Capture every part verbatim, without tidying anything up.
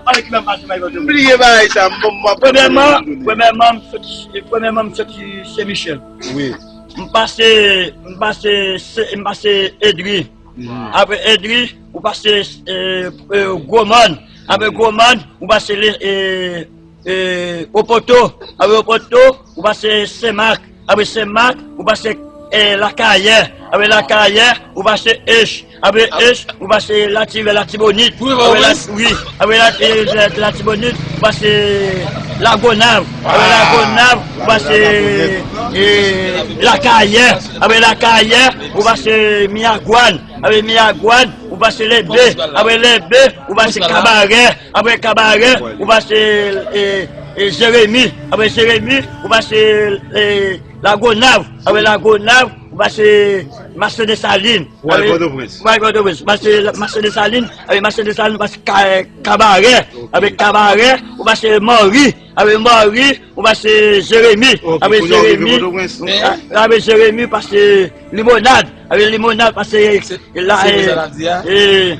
Pale ki menm pati Michael Jordan. M bliye bagay sa, m bon, m ap Premyèman, premyèman, m soti, premyèman, m soti Sen Michèl. Wi. M pase, m pase, Se- m pase Edri. Apre Edri, ou pase e, e, Gwo Mòn. Apre Gwo Mòn, ou pase le, e, e, Opoto. Apre Opoto, ou pase Senmak. Apre Senmak, ou pase e, Lakayè. Apre Lakayè, ou pase Ech. Apre Ech, ou pase Latirè, Latibonit. Apre la, wi. Apre la, e, la, Latibonit, ou pase Lagonav. Apre Lagonav, ou pase e, Lakayè. Apre Lakayè, ou pase Miyagwàn. Apre Miyagwàn, ou pase Lebe. Apre Lebe, ou pase Kabarè. Apre Kabarè, ou pase e, e, Jeremi. Apre Jeremi, ou pase e, Lagonav. Apre Lagonav, ou pase Mache Desalin. Ou al Pòtoprens. Ou al Pòtoprens. Pase la- Mache Desalin. Apre Mache Desalin, ou pase Ka- Kabarè. Apre Kabarè, ou pase Mòri. Apre Mòri, ou pase Jeremi. Ok, apre kounye a ou rive Jeremi, Pòtoprens. Apre Jeremi, ou pase Limonad. Apre Limonad, pase la, e,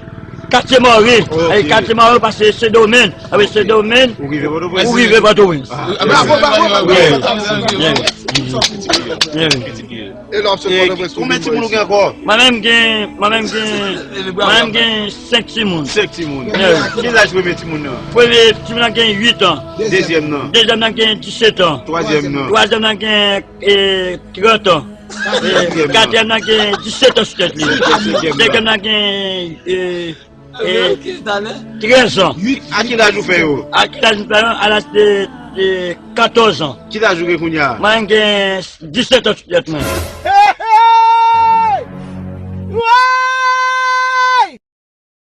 Katye Mòri. Ok. Apre Katye Mòri, ou pase Sendomeng. Apre Sendomeng, ou rive Pòtoprens. Ou rive Pòtoprens. Ah. Bravo, bravo, bravo. Yeah. Yeah. Yeah. E lè w ap sot Pòtoprens, konbyen timoun ou gen ankò? Mwen menm gen, mwen menm gen, mwen menm gen senk timoun. Senk timoun. Yeah. Ki laj premye timoun nan? Premye timoun nan gen uit an. Dezyèm nan? Dezyèm nan gen disèt an. Twazyèm nan? Twazyèm nan gen, e, trant an. E, katriyèm nan? Katriyèm nan gen disèt an sou tèt li. Senkyèm nan? Senkyèm nan gen, e, e, trèz an. A ki laj ou fè yo? A ki laj m fè yo? A laj de, de katòz an. Ki laj ou gen kounye a? Mwen gen disèt an sou tèt mwen.